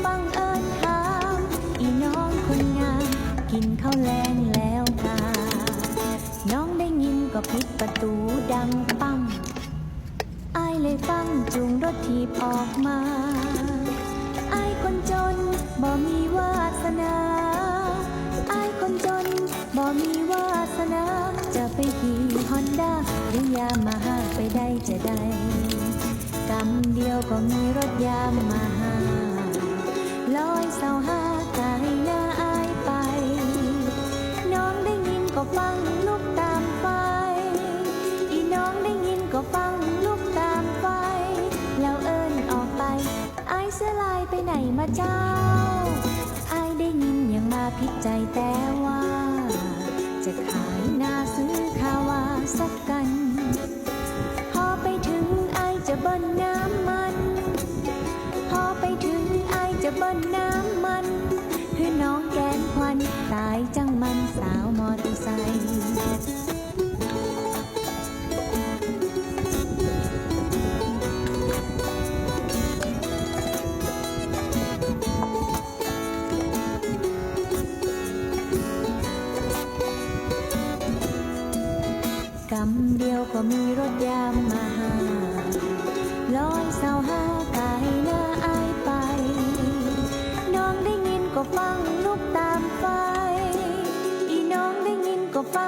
ຟັງເອີ້ນຖາມ ອີນ້ອງຄົນງາມ ກິນເຂົ້າແລງແລ້ວກາ? ນ້ອງໄດ້ຍິນກໍປິດປະຕູດັງປັ້ງ. ອ້າຍເລີຍຟັງຈູງລົດຖີບອອກມາ. ອ້າຍຄົນຈົນບໍ່ມີວາສະໜາ, ອ້າຍຄົນຈົນບໍ່ມີວາສະໜາ, ຈະໄປຂີ່ຮອນດ້າ ຫຼື ຢາມາຮາ ໄປໄດ້ຈະໃດ. ກຳດຽວກໍມີລົດຢາມາຮາ ຮ້ອຍຊາວຫ້າ ກາຍໜ້າອ້າຍໄປ. ນ້ອງໄດ້ຍິນກໍຟັງລຸກຕາມໄຟ, ອີນ້ອງໄດ້ຍິນກໍຟັງລຸກຕາມໄຟ ແລ້ວເອີ້ນອອກໄປ. ອ້າຍເສືອລາຍໄປໃນມາເຈົ້າ? ອ້າຍໄດ້ຍິນຫຍັງມາຜິດໃຈແຕ່ວ່າ ຈະຂາຍໜ້າຊື້ຄາວາສັກກັນ. ພໍໄປເຖິງອ້າຍຈະເບິ່ນນ້ຳມັນ, ພໍໄປເຖິງອ້າຍຈະເບິ່ນນ້ຳມັນ, ຄືນ້ອງແກນຂວັນ ຕາຍຈັ່ງມັນສາວມໍເຕີໄຊ. ກຳດຽວກໍມີລົດຢາມາຮາ ຮ້ອຍຊາວຫ້າ ກາຍໜ້າອ້າຍໄປ. ນ້ອງໄດ້ຍິນກໍຟັງລຸກຕາມໄຟ, ອີນ້ອງໄດ້ຍິນກໍຟັ